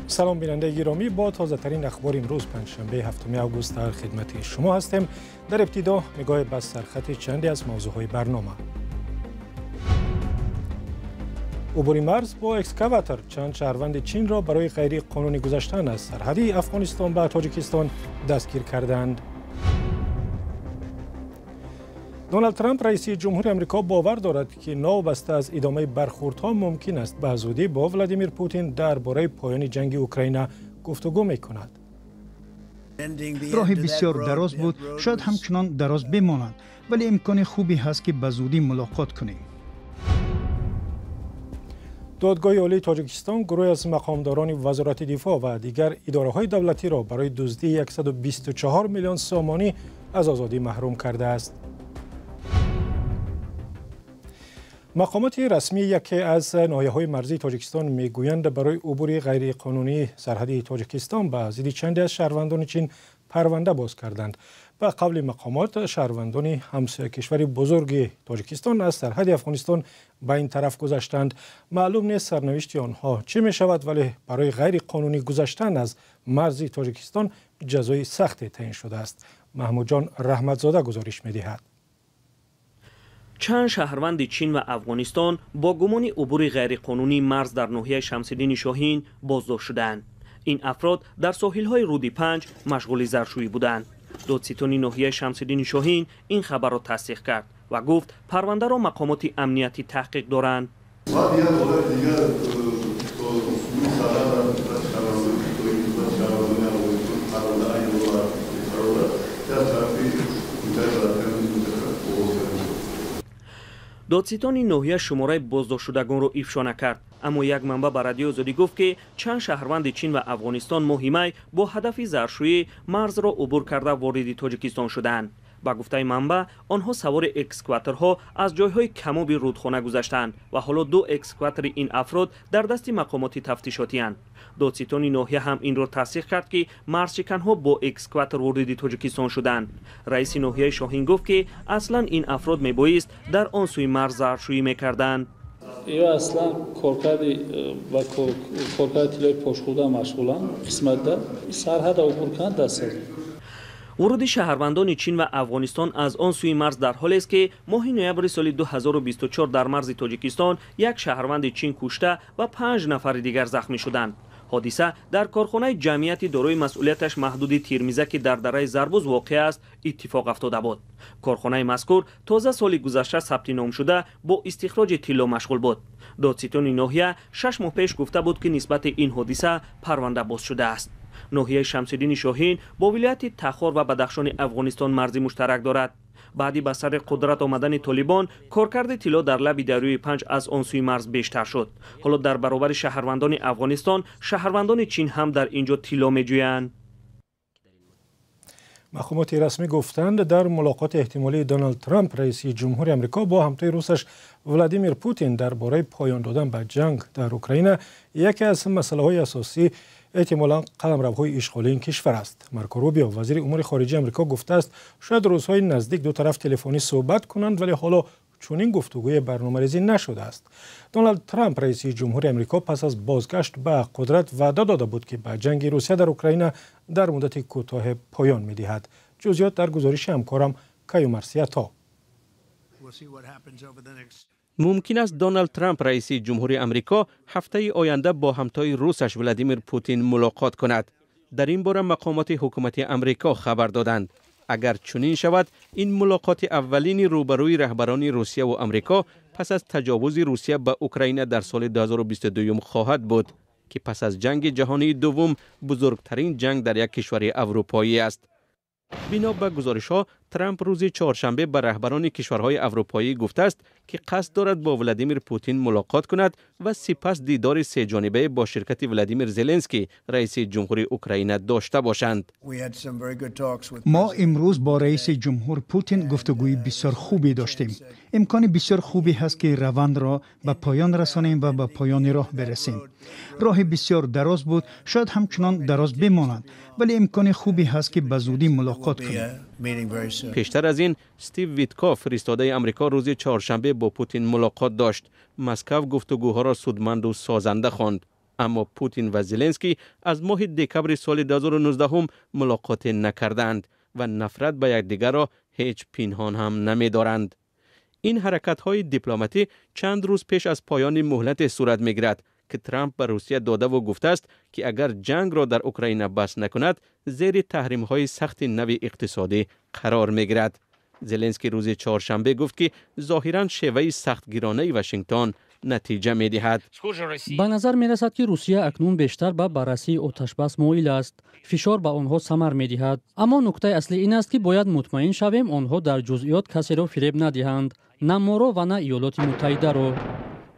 Салом, бинандаи гиромӣ, бо тозатарин ахбори имрӯз, панҷшанбе, 7 август, дар хидмати шумо ҳастем. Дар ибтидо нигоҳе ба сархати чанде аз мавзӯъҳои барнома. Убури марз бо экскаватор: чанд шаҳрванди Чинро барои ғайриқонунӣ гузаштан аз сарҳади Афғонистон ба Тоҷикистон дастгир карданд. Доналд Трамп, раиси ҷумҳури Амрико, бовар дорад, ки новобаста аз идомаи бархӯрдҳо мумкин аст ба зудӣ бо Владимир Путин дар бораи поёни ҷанги Украина гуфтугӯ мекунад. Роҳи бисёр дароз буд, шояд ҳамчунон дароз бимонад, вале имкони хубе ҳаст, ки ба зудӣ мулоқот кунем. Додгоҳи Олии Тоҷикистон гурӯҳе аз мақомдорони Вазорати дифоъ ва дигар идораҳои давлатиро барои дуздии 124 миллион сомонӣ аз озодӣ маҳрум кардааст. Мақомоти расмии яке аз ноҳияҳои марзии Тоҷикистон мегӯянд, барои убури ғайриқонунии сарҳади Тоҷикистон ба зидди чанде аз шаҳрвандони Чин парванда боз карданд. Ба қавли мақомот, шаҳрвандони ҳамсоя кишвари бузурги Тоҷикистон аз сарҳади Афғонистон ба ин тараф гузаштанд. Маълум нест, сарнавишти онҳо чӣ мешавад, вале барои ғайриқонунӣ гузаштан аз марзи Тоҷикистон ҷазои сахте таъин шудааст. Маҳмудҷон Раҳматзода гузориш медиҳад. Чанд шаҳрванди Чин ва Афғонистон бо гумони убури ғайриқонунии марз дар ноҳияи Шамсиддини Шоҳин боздошт шуданд. Ин афрод дар соҳилҳои руди Панҷ машғули заршӯӣ буданд. Додситони ноҳияи Шамсиддини Шоҳин ин хабарро тасдиқ кард ва гуфт, парвандаро мақомоти амниятӣ таҳқиқ доранд. Баъд як ҳолати дигар, шаҳрвандони Афғонистон парванда айни қарор дорад, аз тарафи Кумитаи давлатии оғоз карда шуд. Додситони ноҳия шумораи боздоштшудагонро ифшо накард, аммо як манбаъ ба Радиои Озодӣ гуфт, ки чанд шаҳрванди Чин ва Афғонистон моҳи май бо ҳадафи заршӯӣ марзро убур карда вориди Тоҷикистон шуданд. Ба гуфтаи манбаъ, онҳо савори экскаваторҳо аз ҷойҳои камоби рудхона гузаштанд ва ҳоло ду экскаватори ин афрод дар дасти мақомоти тафтишотиянд. Додситони ноҳия ҳам инро тасдиқ кард, ки марзшиканҳо бо экскаватор вориди Тоҷикистон шуданд. Раиси ноҳияи Шоҳин гуфт, ки аслан ин афрод мебоист дар он сӯи марз заршӯӣ мекарданд. Ё аслан коркарди ва коркарди тиллои пошхӯрда машғуланд, қисматда сарҳада убур кунанд дастад. Вуруди шаҳрвандони Чин ва Афғонистон аз он сӯи марз дар ҳолест, ки моҳи ноябри соли 2024 дар марзи Тоҷикистон як шаҳрванди Чин кушта ва 5 нафари дигар захмӣ шуданд. Ҳодиса дар корхонаи ҷамъияти дорои масъулияташ маҳдуди Тирмиза, ки дар дараи Зарбуз воқеъ аст, иттифоқ афтода буд. Корхонаи мазкур тоза соли гузашта сабти ном шуда, бо истихроҷи тилло машғул буд. Додситони ноҳия 6 моҳ пеш гуфта буд, ки нисбати ин ҳодиса парванда боз шудааст. Ноҳияи Шамсиддини Шоҳин бо вилояти Тахор ва Бадахшони Афғонистон марзи муштарак дорад. Баъди ба сари қудрат омадани Толибон, коркарди тилло дар лаби дарёи Панҷ аз он сӯи марз бештар шуд. Ҳоло дар баробари шаҳрвандони Афғонистон, шаҳрвандони Чин ҳам дар ин ҷо тилло меҷӯянд. Мақомоти расмӣ гуфтанд, дар мулоқоти эҳтимолии Доналд Трамп, раиси ҷумҳури Амрико, бо ҳамтои русаш Владимир Путин дар бораи поён додан ба ҷанг дар Украина яке аз масъалаҳои асосӣ эҳтимолан қаламравҳои ишғолии ин кишвар аст. Марко Рубио, вазири умури хориҷии Амрико, гуфтааст, шояд рӯзҳои наздик ду тараф телефонӣ суҳбат кунанд, вале ҳоло чунин гуфтугӯе барномарезӣ нашудааст. Доналд Трамп, раиси ҷумҳури Амрико, пас аз бозгашт ба қудрат ваъда дода буд, ки ба ҷанги Русия дар Украина дар муддати кӯтоҳе поён медиҳад. Ҷузъиёт дар гузориши ҳамкорам Каюмарсиято. Мумкин аст Доналд Трамп, раиси ҷумҳури Амрико, ҳафтаи оянда бо ҳамтои русаш Владимир Путин мулоқот кунад. Дар ин бора мақомоти ҳукумати Амрико хабар доданд. Агар чунин шавад, ин мулоқоти аввалини рӯбарӯи раҳбарони Русия ва Амрико пас аз таҷовузи Русия ба Украина дар соли 2022 хоҳад буд, ки пас аз ҷанги ҷаҳонии дуввум бузургтарин ҷанг дар як кишвари аврупоӣ аст. Бино ба гузоришҳо, Трамп рӯзи чоршанбе ба раҳбарони кишварҳои аврупоӣ гуфтааст, ки қасд дорад бо Владимир Путин мулоқот кунад ва сипас дидори сеҷонибае бо ширкати Владимир Зеленский, раиси ҷумҳури Украина, дошта бошанд. Мо имрӯз бо раиси ҷумҳур Путин гуфтугӯи бисёр хубе доштем. Имкони бисёр хубе ҳаст, ки равандро ба поён расонем ва ба поёни роҳ бирасем. Роҳи бисёр дароз буд, шояд ҳамчунон дароз бимонад, вале имкони хубе ҳаст, ки ба зудӣ мулоқот кунем. Пештар аз ин Стив Виткоф, фиристодаи Амрико, рӯзи чоршанбе бо Путин мулоқот дошт. Москав гуфтугӯҳоро судманду созанда хонд. Аммо Путин ва Зеленский аз моҳи декабри соли 2019 мулоқот накардаанд ва нафрат ба якдигарро ҳеҷ пинҳон ҳам намедоранд. Ин ҳаракатҳои дипломатӣ чанд рӯз пеш аз поёни муҳлате сурат мегирад, ки Трамп ба Русия додаву гуфтааст, ки агар ҷангро дар Украина бас накунад, зери таҳримҳои сахти нави иқтисодӣ қарор мегирад. Зеленский рӯзи чоршанбе гуфт, ки зоҳиран шеваи сахтгиронаи Вашингтон натиҷа медиҳад. Ба назар мерасад, ки Русия акнун бештар ба баррасии оташбас моил аст. Фишор ба онҳо самар медиҳад, аммо нуктаи аслӣ ин аст, ки бояд мутмаин шавем, онҳо дар ҷузъиёт касеро фиреб надиҳанд, на моро ва на Иёлоти Муттаҳидаро.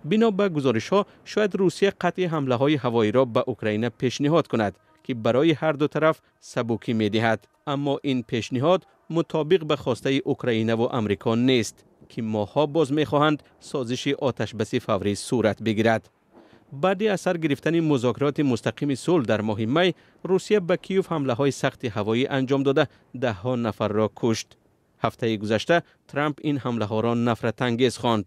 Бино ба гузоришҳо, шояд Русия қатъи ҳамлаҳои ҳавоиро ба Украина пешниҳод кунад, ки барои ҳар ду тараф сабукӣ медиҳад. Аммо ин пешниҳод мутобиқ ба хостаи Украинаву Амрико нест, ки моҳҳо боз мехоҳанд созиши оташбаси фаврӣ сурат бигирад. Баъди аз сар гирифтани музокироти мустақими сулҳ дар моҳи май, Русия ба Киев ҳамлаҳои сахти ҳавоӣ анҷом дода, даҳҳо нафарро кушт. Ҳафтаи гузашта Трамп ин ҳамлаҳоро нафратангез хонд.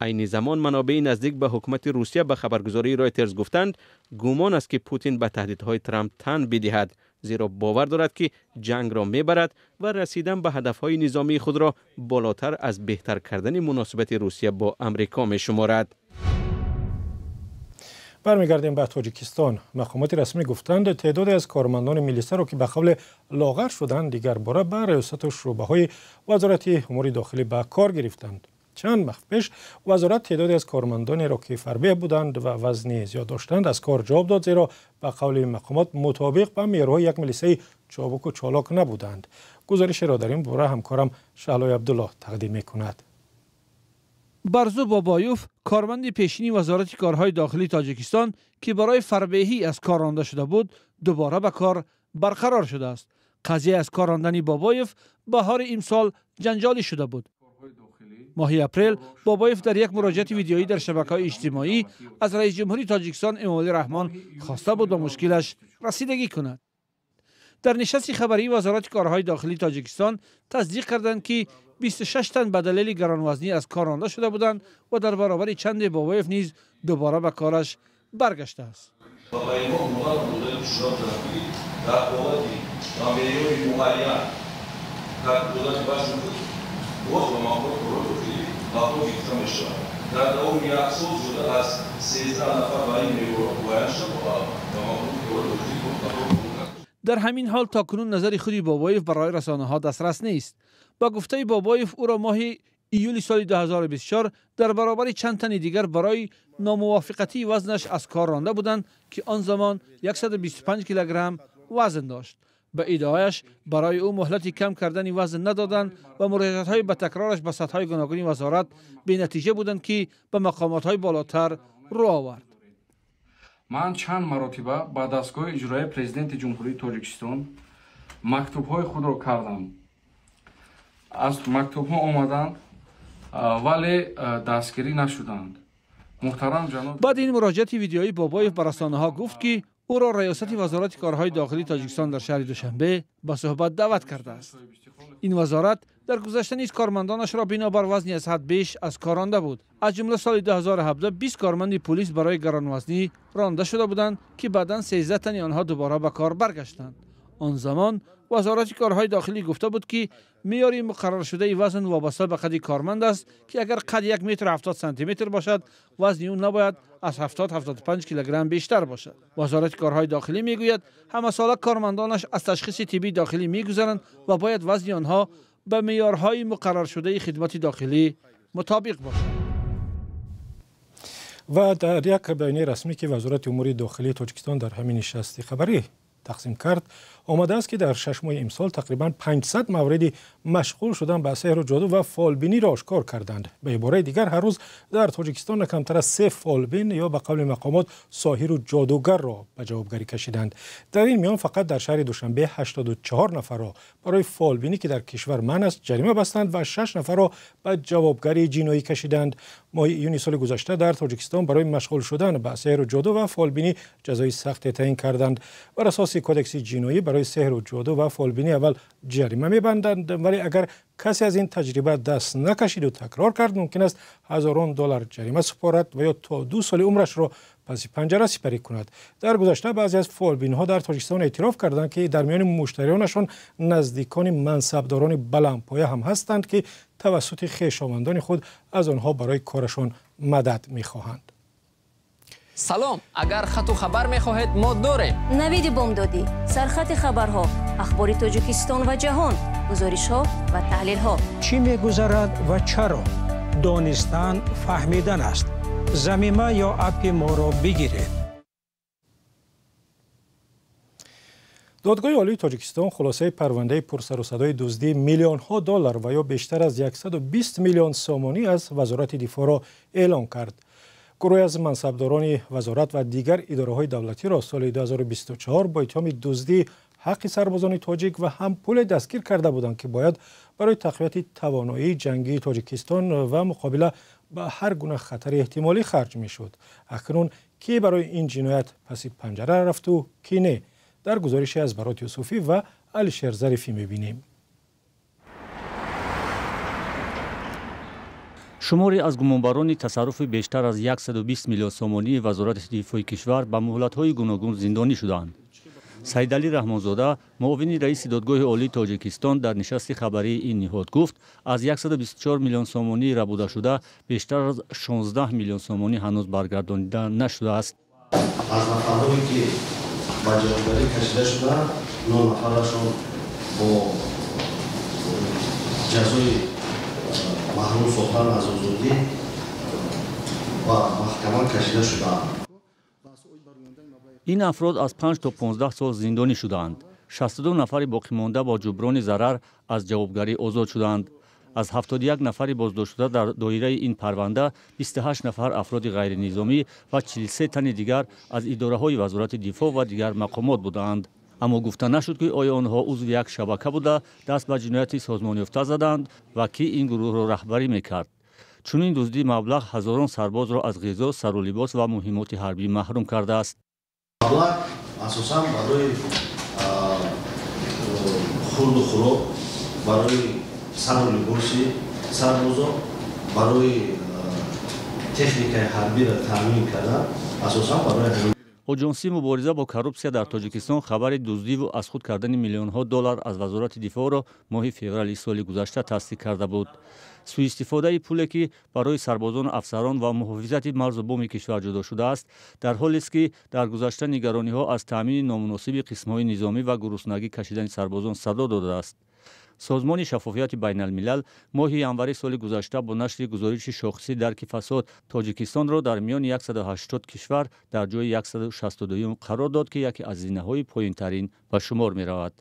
Айни замон манобеи наздик ба ҳукумати Русия ба хабаргузории Ройтерс гуфтанд, гумон аст, ки Путин ба таҳдидҳои Трамп тан бидиҳад, зеро бовар дорад, ки ҷангро мебарад ва расидан ба ҳадафҳои низомии худро болотар аз беҳтар кардани муносибати Русия бо Амрико мешуморад. Бармегардем ба Тоҷикистон. Мақомоти расмӣ гуфтанд, теъдоде аз кормандони милисаро, ки ба қавле лоғар шуданд, дигарбора ба раёсату шӯъбаҳои Вазорати умури дохилӣ ба кор гирифтанд. Чанд вақт пеш вазорат теъдоде аз кормандонеро, ки фарбеҳ буданд ва вазни зиёд доштанд, аз кор ҷавоб дод, зеро ба қавли мақомот мутобиқ ба меъёрҳои як милисаи чобуку чолок набуданд. Гузоришеро дар ин бора ҳамкорам Шаҳлои Абдуллоҳ тақдим мекунад. Барзу Бобоев, корманди пешини Вазорати корҳои дохилии Тоҷикистон, ки барои фарбеҳӣ аз кор ронда шуда буд, дубора ба кор барқарор шудааст. Қазия аз кор рондани Бобоев баҳори имсол ҷанҷолӣ шуда буд. Моҳи апрел Бобоев дар як муроҷиати видеоӣ дар шабакаҳои иҷтимоӣ аз раиси ҷумҳури Тоҷикистон Эмомалӣ Раҳмон хоста буд, ба мушкилаш расидагӣ кунад. Дар нишасти хабарии Вазорати корҳои дохилии Тоҷикистон тасдиқ карданд, ки 26 тан ба далели гаронвазнӣ аз кор ронда шуда буданд ва дар баробари чанде Бобоев низ дубора ба кораш баргаштааст. Ба инҳо муҳлат додани пешниҳод кардам, ки дар ҳолати ба меъёри муайян додани вазни худ боз ба мақомоти корҳои дохилӣ ба кор гирифта мешавад. Дар давоми як сол зиёда аз 13 нафар ба ин меъёрҳо муайян шуда, ба мақомоти корҳои дохилӣ ба кор қабул карда. Дар ҳамин ҳол то кунун назари худи Бобоев барои расонаҳо дастрас нест. Ба гуфтаи Бобоев, ӯро моҳи июли соли 2024 дар баробари чанд тани дигар барои номувофиқатии вазнаш аз кор ронда буданд, ки он замон 125 килограмм вазн дошт. Ба иддаояш, барои ӯ муҳлати кам кардани вазн надоданд ва муроҷиатҳои ба такрораш ба сатҳҳои гуногуни вазорат бенатиҷа буданд, ки ба мақомотҳои болотар рӯ овард. Ман чанд маротиба ба дастгоҳи иҷроияи Президенти Ҷумҳурии Тоҷикистон мактубҳои худро кардам. Аз мактубҳо омаданд, вале дастгирӣ нашуданд. Муҳтарам ҷаноб. Баъди ин муроҷиати видеоӣ Бобоев ба расонаҳо гуфт, ки ӯро раёсати Вазорати корҳои дохилии Тоҷикистон дар шаҳри Душанбе ба суҳбат даъват кардааст. Ин вазорат дар гузашта низ кормандонашро бинобар вазни аз ҳад беш аз кор ронда буд. Аз ҷумла соли 2017 20 корманди пулис барои гаронвазнӣ ронда шуда буданд, ки баъдан 13 тани онҳо дубора ба кор баргаштанд. Он замон Вазорати корҳои дохилӣ гуфта буд, ки меъёри муқарраршудаи вазн вобаста ба қади корманд аст, ки агар қад 1 метр 70 сантиметр бошад, вазни ӯ набояд аз 70-75 килограмм бештар бошад. Вазорати корҳои дохилӣ мегӯяд, ҳамасола кормандонаш аз ташхиси тиббии дохилӣ мегузаранд ва бояд вазни онҳо ба меъёрҳои муқарраршудаи хидмати дохилӣ мутобиқ бошад. Ва дар як баёнияи расмӣ, ки Вазорати умури дохилии Тоҷикистон дар ҳамин нишасти хабарӣ тақсим кард, омадааст, ки дар 6 моҳи имсол тақрибан 500 мавриди машғул шудан ба сеҳру ҷоду ва фолбиниро ошкор карданд. Ба ибораи дигар, ҳар рӯз дар Тоҷикистон на камтар аз се фолбин ё ба қавли мақомот соҳиру ҷодугарро ба ҷавобгарӣ кашиданд. Дар ин миён фақат дар шаҳри Душанбе 84 нафарро барои фолбинӣ, ки дар кишвар манъ аст, ҷарима бастанд ва шаш нафарро ба ҷавобгарии ҷиноӣ кашиданд. Моҳи июни соли гузашта дар Тоҷикистон барои машғул шудан ба сеҳру ҷоду ва фолбинӣ ҷазои сахте таъин карданд. Бар асоси кодекси ҷиноӣ, барои сеҳру ҷоду ва фолбинӣ аввал ҷарима мебанданд, вале агар касе аз ин таҷриба даст накашиду такрор кард, мумкин аст ҳазорон доллар ҷарима супорад ва ё то 2 соли умрашро паси панҷара сипарӣ кунад. Дар гузашта баъзе аз фолбинҳо дар Тоҷикистон эътироф карданд, ки дар миёни муштариёнашон наздикони мансабдорони баландпоя ҳам ҳастанд, ки тавассути хешовандони худ аз онҳо барои корашон мадад мехоҳанд. Салом, агар хату хабар мехоҳед, мо дорем. Навиди бомдодӣ, сархати хабарҳо, ахбори Тоҷикистон ва ҷаҳон, гузоришҳо ва таҳлилҳо. Чӣ мегузарад ва чаро? Донистан фаҳмидан аст. Замима ё аппи моро бигиред. Додгоҳи Олии Тоҷикистон хулосаи парвандаи пурсарусадои дуздии миллионҳо доллар ва ё бештар аз 120 миллион сомонӣ аз Вазорати дифоъро эълон кард. Гурӯҳе аз мансабдорони вазорат ва дигар идораҳои давлатиро соли 2024 бо иттиҳоми дуздии ҳаққи сарбозони тоҷик ва ҳам пуле дастгир карда буданд, ки бояд барои тақвияти тавоноии ҷангии Тоҷикистон ва муқобила ба ҳар гуна хатари эҳтимолӣ харҷ мешуд. Акнун ки барои ин ҷиноят паси панҷара рафту ки не, дар гузориши аз Барот Юсуфӣ ва Алишер Зарифӣ мебинем. Шумори аз гумонбарони тасарруфи бештар аз 120 миллион сомонии Вазорати дифои кишвар ба муҳлатҳои гуногун зиндонӣ шуданд. Саидалӣ Раҳмонзода, муовини раиси Додгоҳи Олии Тоҷикистон, дар нишасти хабарии ин ниҳод гуфт, аз 124 миллион сомонии рабудашуда бештар аз 16 миллион сомонӣ ҳанӯз баргардонида нашудааст. Аз нафарҳое ки ба ҷавобгарӣ кашида шуданд, 9 нафарашон бо ҷазои маҳрум сохтан аз озодӣ ба маҳкама кашида шудаанд. Ин афрод аз 5 то 15 сол зиндонӣ шудаанд. 62 нафари боқимонда бо ҷуброни зарар аз ҷавобгарӣ озод шудаанд. Аз 71 нафари боздоштшуда дар доираи ин парванда 28 нафар афроди ғайринизомӣ ва 43 тани дигар аз идораҳои Вазорати дифоъ ва дигар мақомот будаанд. Аммо гуфта нашуд, ки оё онҳо узви як шабака буда, даст ба ҷинояти созмонёфта заданд ва ки ин гурӯҳро раҳбарӣ мекард. Чунин дуздии маблағ ҳазорон сарбозро аз ғизо, сару либос ва муҳимоти ҳарбӣ маҳрум кардааст. Маблағ асосан барои хурду хӯрок, барои сару либоси сарбозон, барои техникаи ҳарбиро таъмин кардан, асосан барои Оҷонсии мубориза бо коррупсия дар Тоҷикистон хабари дуздиву аз худ кардани миллионҳо доллар аз Вазорати дифоъро моҳи феврали соли гузашта тасдиқ карда буд. Суистифодаи пуле, ки барои сарбозону афсарон ва муҳофизати марзу буми кишвар ҷудо шудааст, дар ҳолест, ки дар гузашта нигарониҳо аз таъмини номуносиби қисмҳои низомӣ ва гуруснагӣ кашидани сарбозон садо додааст. Созмони шаффофияти байналмилал моҳи январи соли гузашта бо нашри гузориши шохиси дарки фасод Тоҷикистонро дар миёни 180 кишвар дар ҷои 162 қарор дод, ки яке аз зинаҳои поинтарин ба шумор меравад.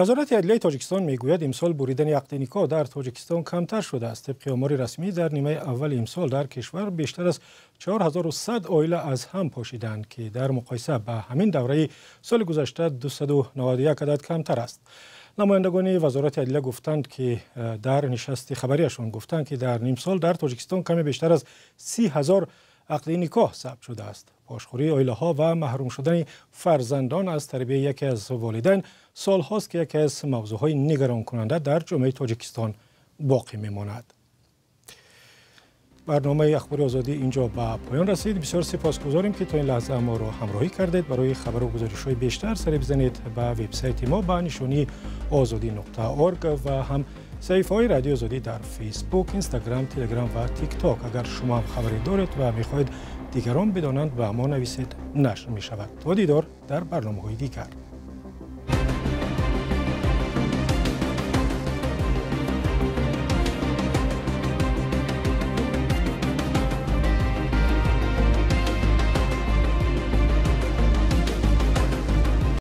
Вазорати адлияи Тоҷикистон мегӯяд, имсол буридани ақди никоҳ дар Тоҷикистон камтар шудааст. Тибқи омори расмӣ, дар нимаи аввали имсол дар кишвар бештар аз 4100 оила аз ҳам пошиданд, ки дар муқоиса ба ҳамин давраи соли гузашта 291 адад камтар аст. Намояндагони Вазорати адлия гуфтанд, ки дар нишасти хабарияшон гуфтанд, ки дар нимсол дар Тоҷикистон каме бештар аз 30 000 ақди никоҳ сабт шудааст. Пошхӯрии оилаҳо ва маҳрум шудани фарзандон аз тарбияи яке аз волидайн солҳост, ки яке аз мавзӯъҳои нигаронкунанда дар ҷомеаи Тоҷикистон боқӣ мемонад. Барномаи Ахбори Озодӣ инҷо ба поён расид. Бисёр сипосгузорем, ки то ин лаҳза моро ҳамроҳӣ кардед. Барои хабару гузоришҳои бештар сари бизанед ба вебсайти мо ба нишонии ozodi.org ва ҳам саҳифаҳои Радиои Озодӣ дар Фейсбук, Инстаграм, Телеграм ва Тикток. Агар шумо ҳам хабаре доред ва мехоҳед дигарон бидонанд, ба мо нависед, нашр мешавад. То дидор дар барномаҳои дигар.